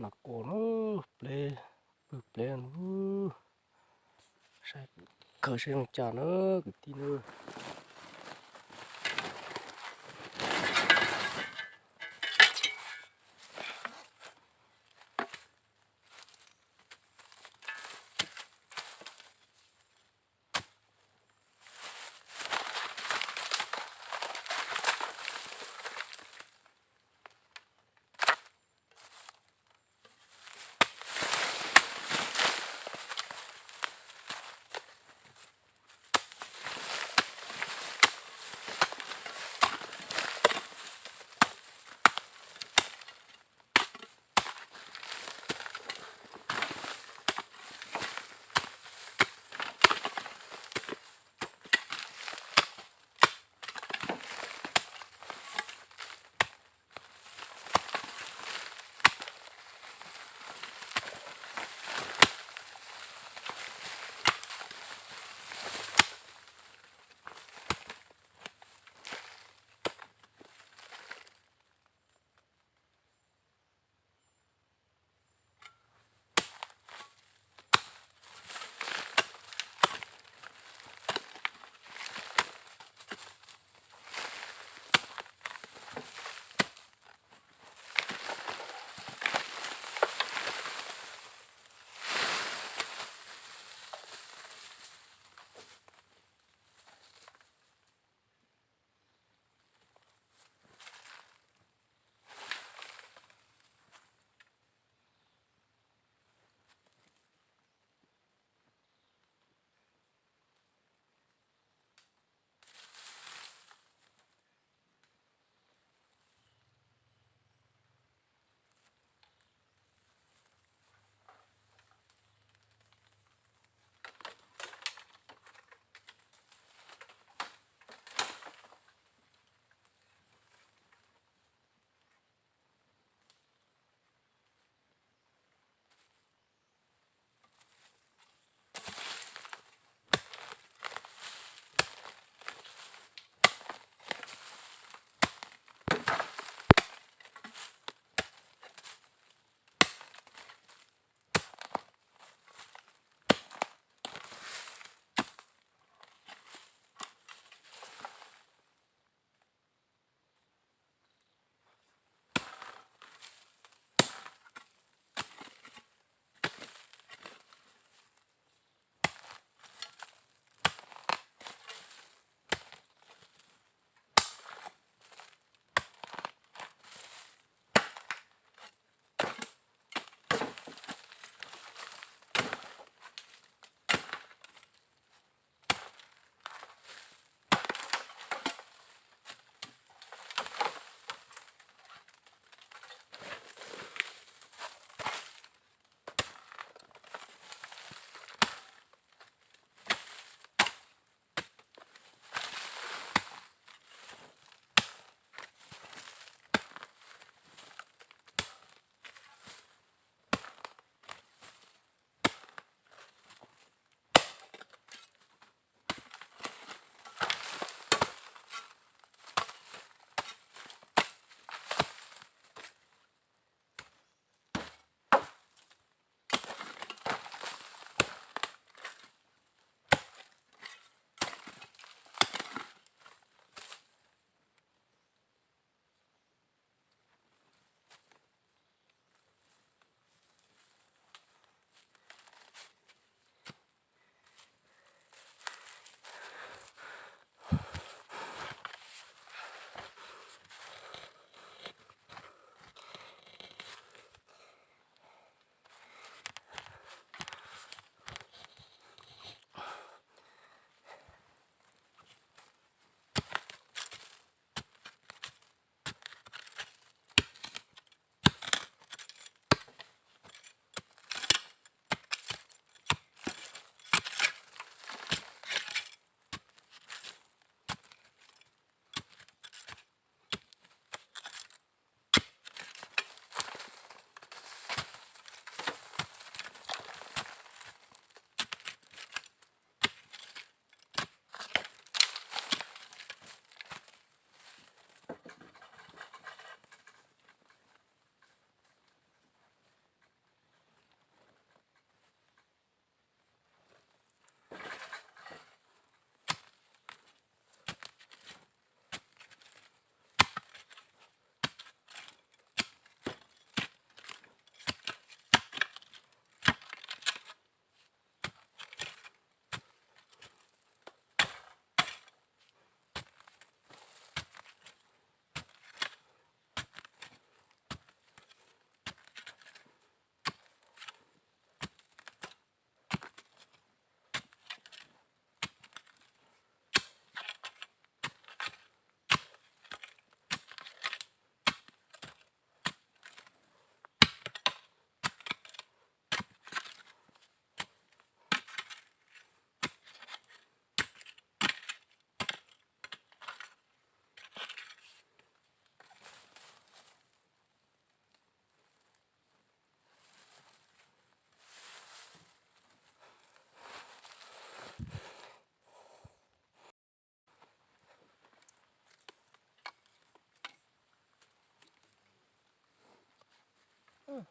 Nov kuas na, pleb, pw pleb na. Saib khaws seb zoo cas na kwv tij na. Loj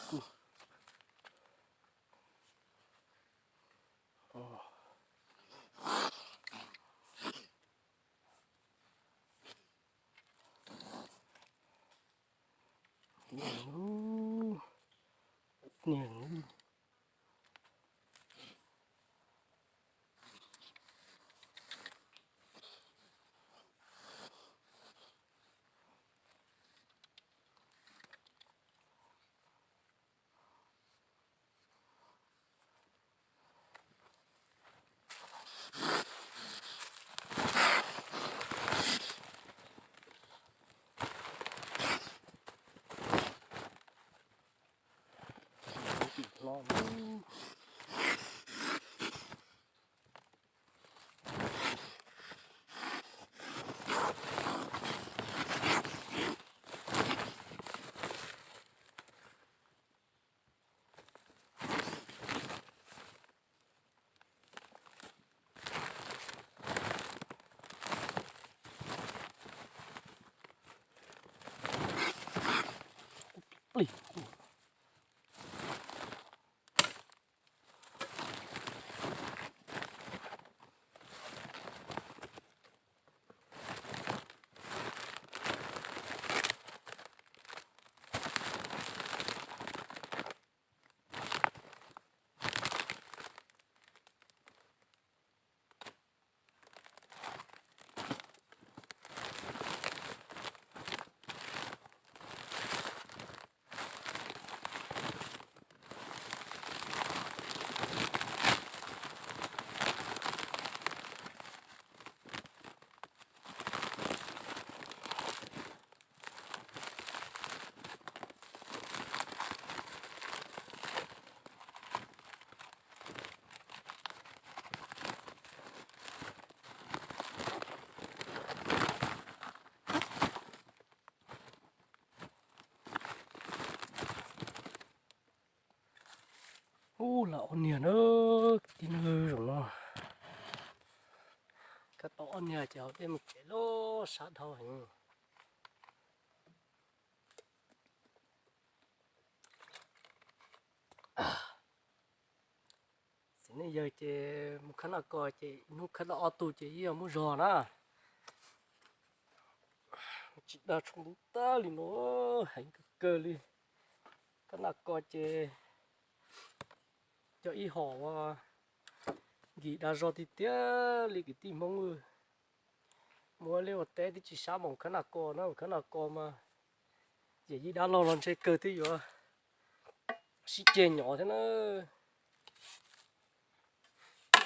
kawg. Ub, lam ob niag na, kwv tij neej tsa, zaum no khawb tau ob niag ces haus dej mus tsev lauj, sab dhau heev. Txiv neej yawg ces mus khawb noj kos ces ib hnub khawb tau ob tug ces ib yam muaj zog na. Tsis dag tshooj ntub tag li no, heev kawg kawg li. Khawb noj kos ces cov ib hom uas nkim dag zog tiag tiag li kwv tij Hmoob. Mus ua liaj ua teb twb tsis sab npaum khawb noj kos na, khawb noj kos mas yam yij dab laug los ntshe kawg twb yuav sib ceg nyov thiab na.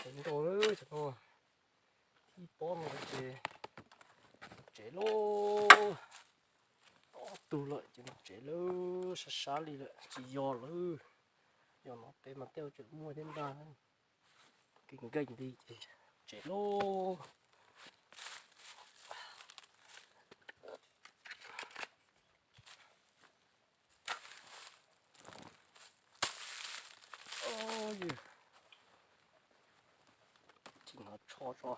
Heev nkaus lawm cov no, ib pob no ces tsev lauj. Ob tug lawm ces mus tsev lawm, sab sab li lawm tsis yog lawm. Yog no peb mas tej zaum tseem muaj thiab ntag. Kev nkeeg li ces tsev lauj. Tsis hnov tsho tso.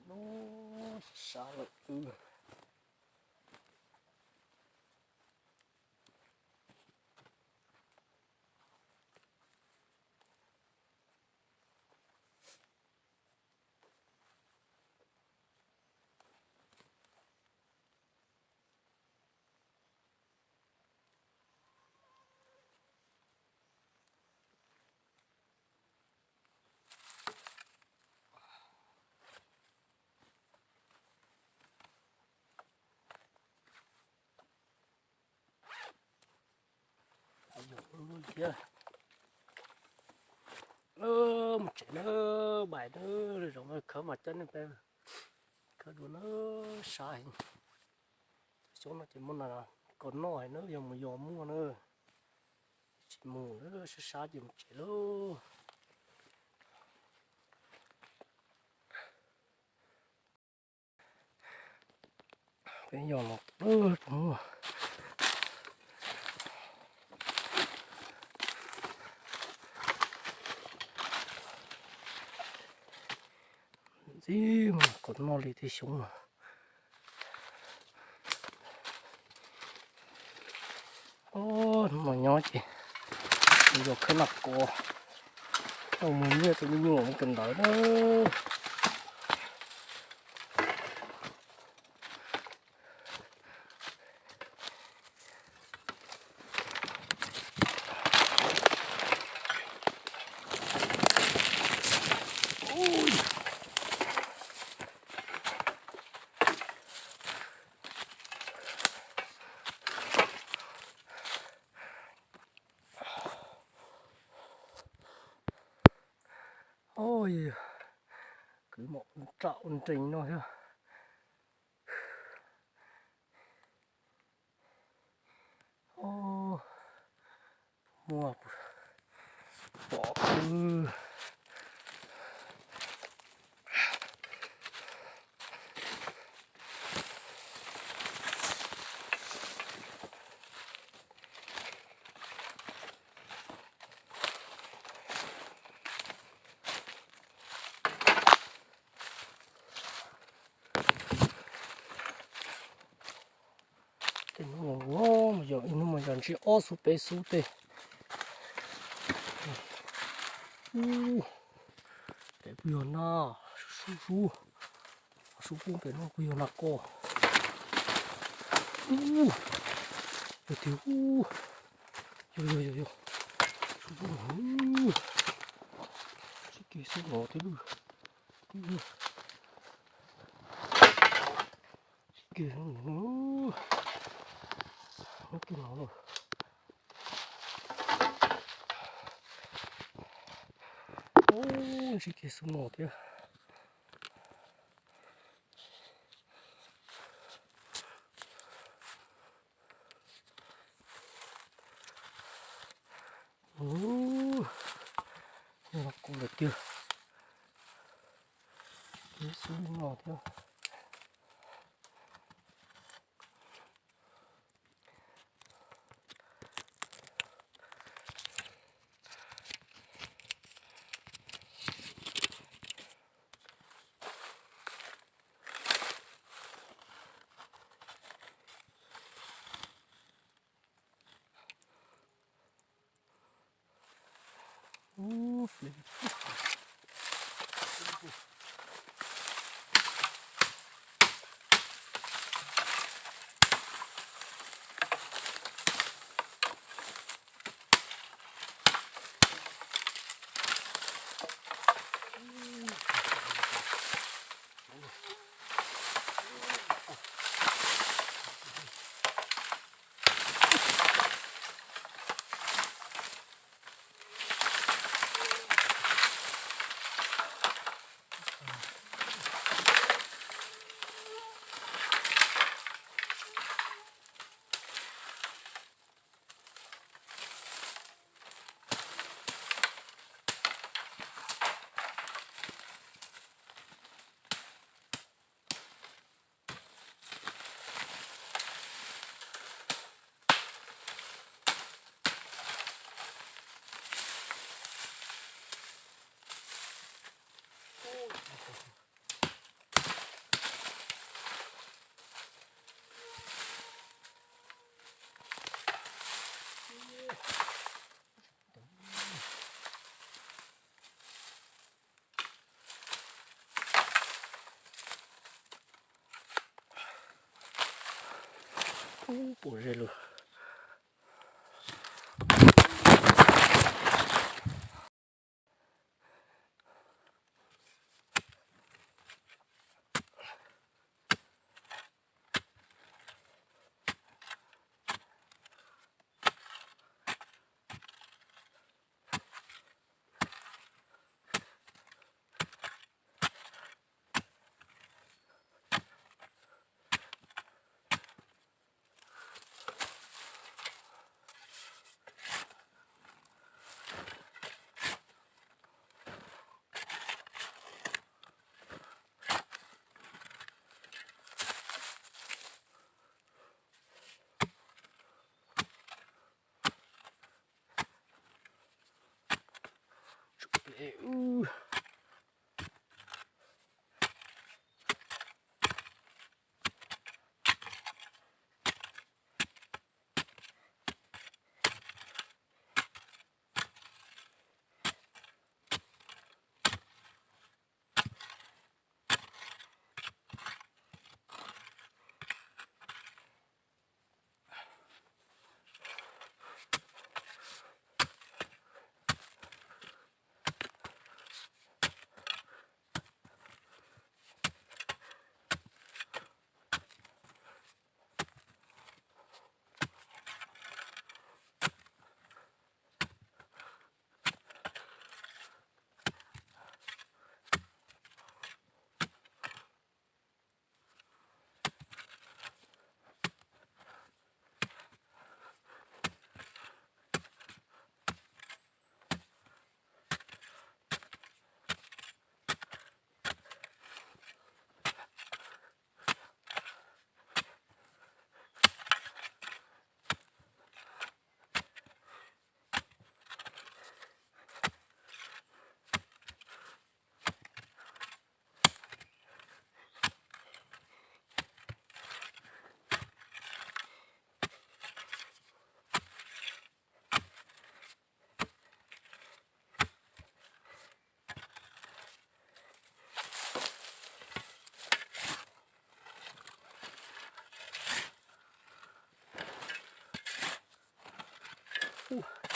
Lub sab lawm wb. Thiab mus tsev na, bye na, zoo khawb mas coj nej peb khawb dua na, sab heev. Xyoob no ces muaj nas kos noj heev na, yog mus yos muaj na, tsis mus na, sab sab ces mus tsev lauj. Peb yos los puas muaj. Ntxim mas kov noj li tej xyoob no. Hnub no nyob ces yos khawb nas kos, tau mus nyiaj tus me nyuam mus kawm ntawv na. Kwv mam ua nrees no thiab. Muaj pom kwv. Tej hnub no mus yos ib hnub mas yog ntsib ob xub peb xub tej. Tes kuj yog na, sub sub, sub pub pem no kuj yog na koj. Yog tiag, yog yog yog yog, sub pub no, sib kis xub no thiab lub. Sib kis xub no, sib kis no lawm. Sib kis xub no thiab. Yog los kuv lawm tiag. Kis xub no thiab. Ub, puas ze lawm. Ub.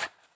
Ub,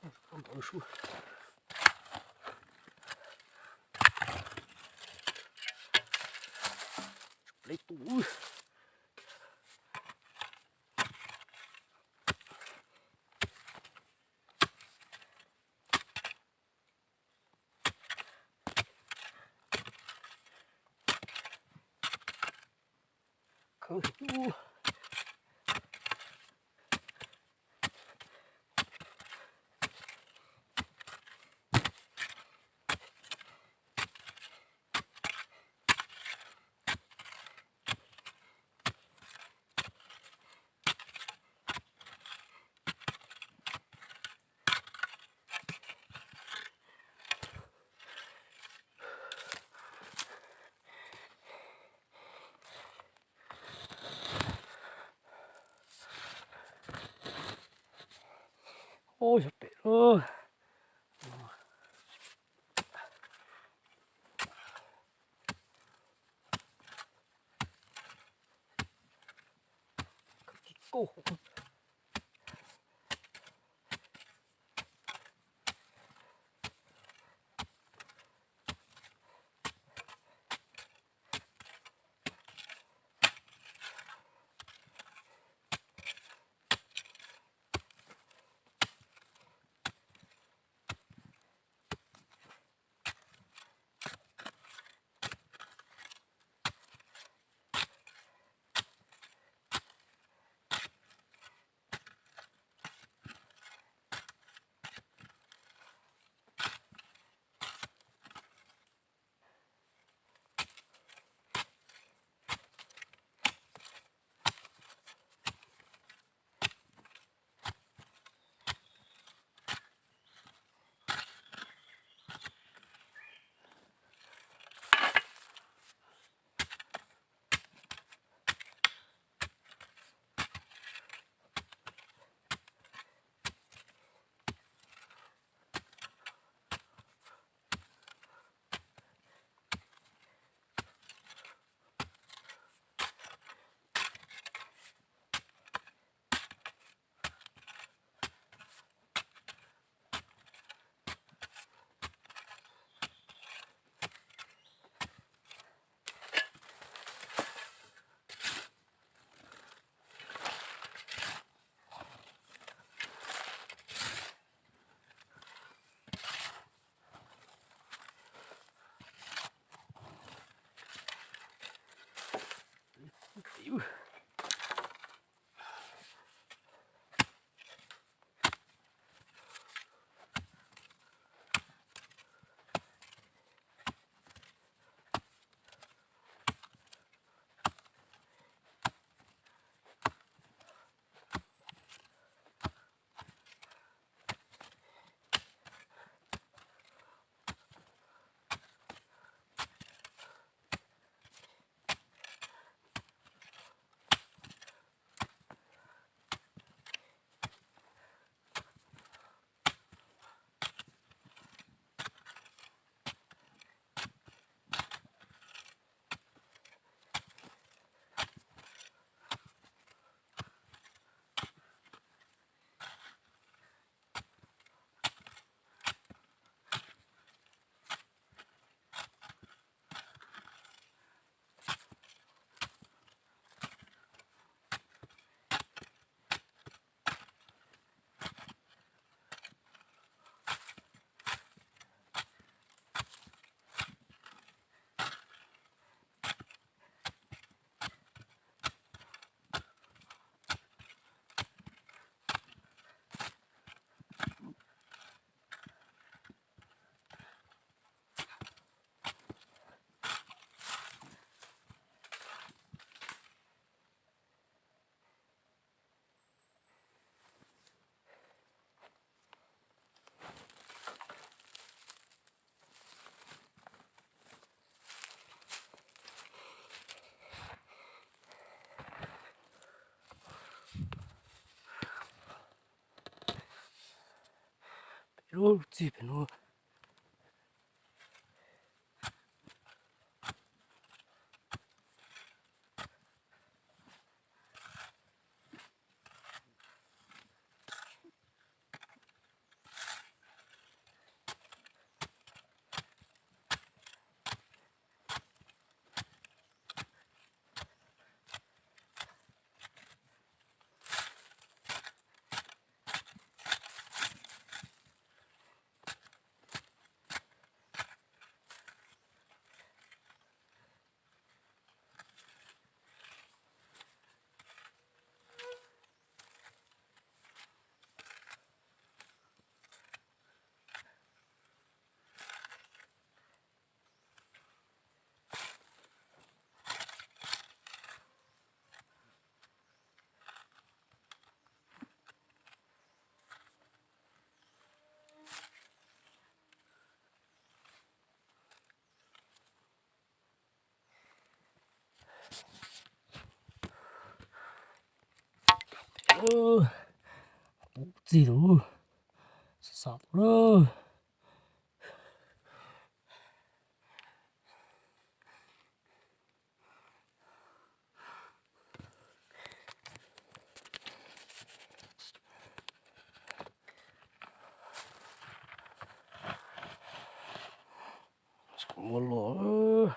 yog pem lawm. Lub txij pem no. Pub txig lawm, xam lawm. Muab los.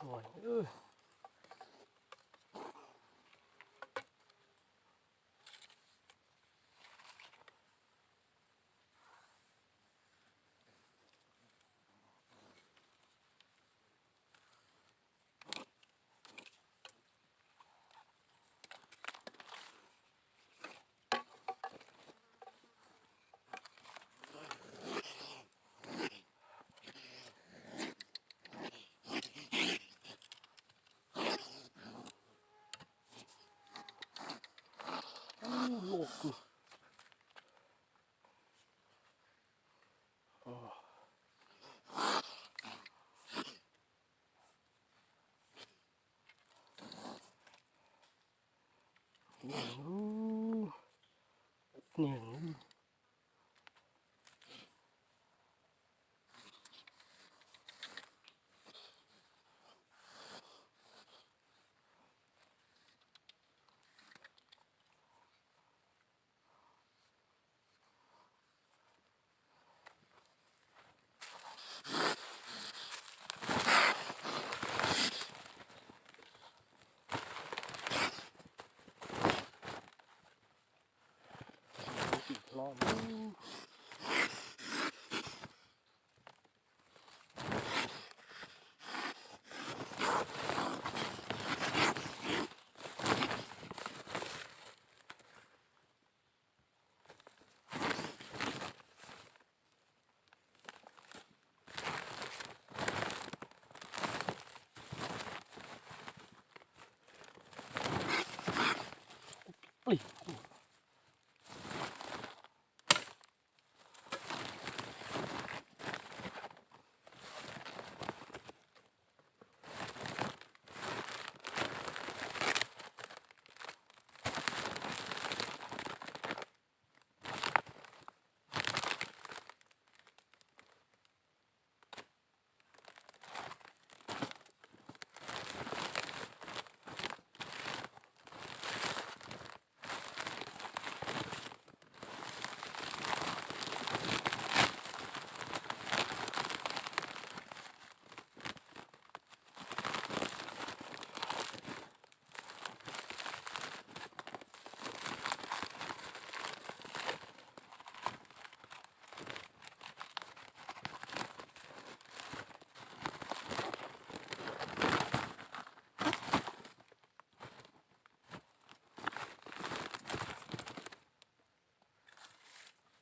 Ua, loj kawg. Niag Plig.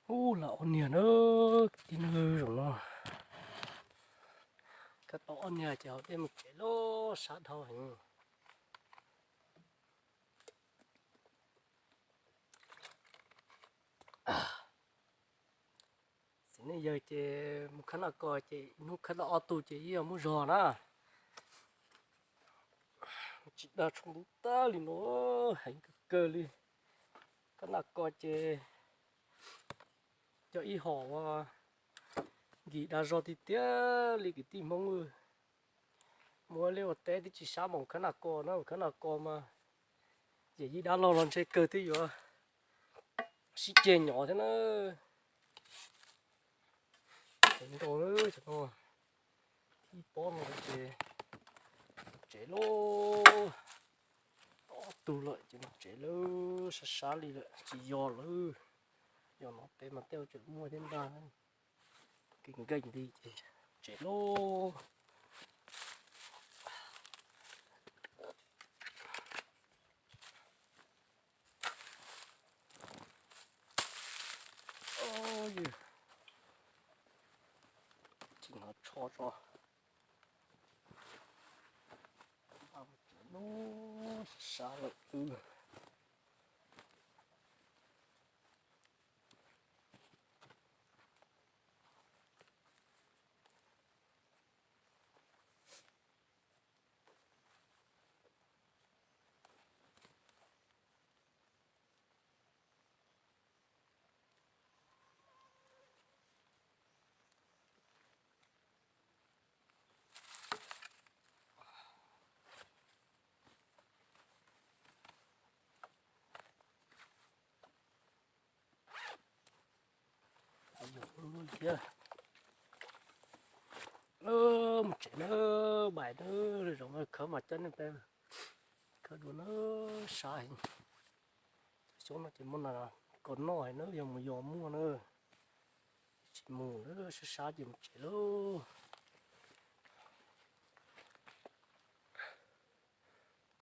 Ub, lam ob niag na, kwv tij neej tsa, zaum no khawb tau ob niag ces haus dej mus tsev lauj, sab dhau heev. Txiv neej yawg ces mus khawb noj kos ces ib hnub khawb tau ob tug ces ib yam muaj zog na. Tsis dag tshooj ntub tag li no, heev kawg kawg li. Khawb noj kos ces cov ib hom uas nkim dag zog tiag tiag li kwv tij Hmoob. Muaj liaj ua teb twb tsis sab mas khawb noj kos na, khawb noj kos mas yawm yij dab laug los ntshe kawg twb yuav sib ceg nyov thiab na. Ces nrau lawm, thib pob no ces mus tsev lauj. Ob tug lawm ces mus tsev lawm, sab sab li lawm tsis yog lawm. Yog no peb mas tej zaum tseem muaj thiab ntag. Kev nkeeg nti ces tsev lauj. Tsis hnov tsho tso. Sab lawm wb. Mus tsev na. Baim na, zoo khawb mas coj nej peb khawb dua na, sab heev. Xyoob no ces muaj na, kom noj heev na, yog mus yos muaj na, tsis mus na, sab sab ces mus tsev lauj.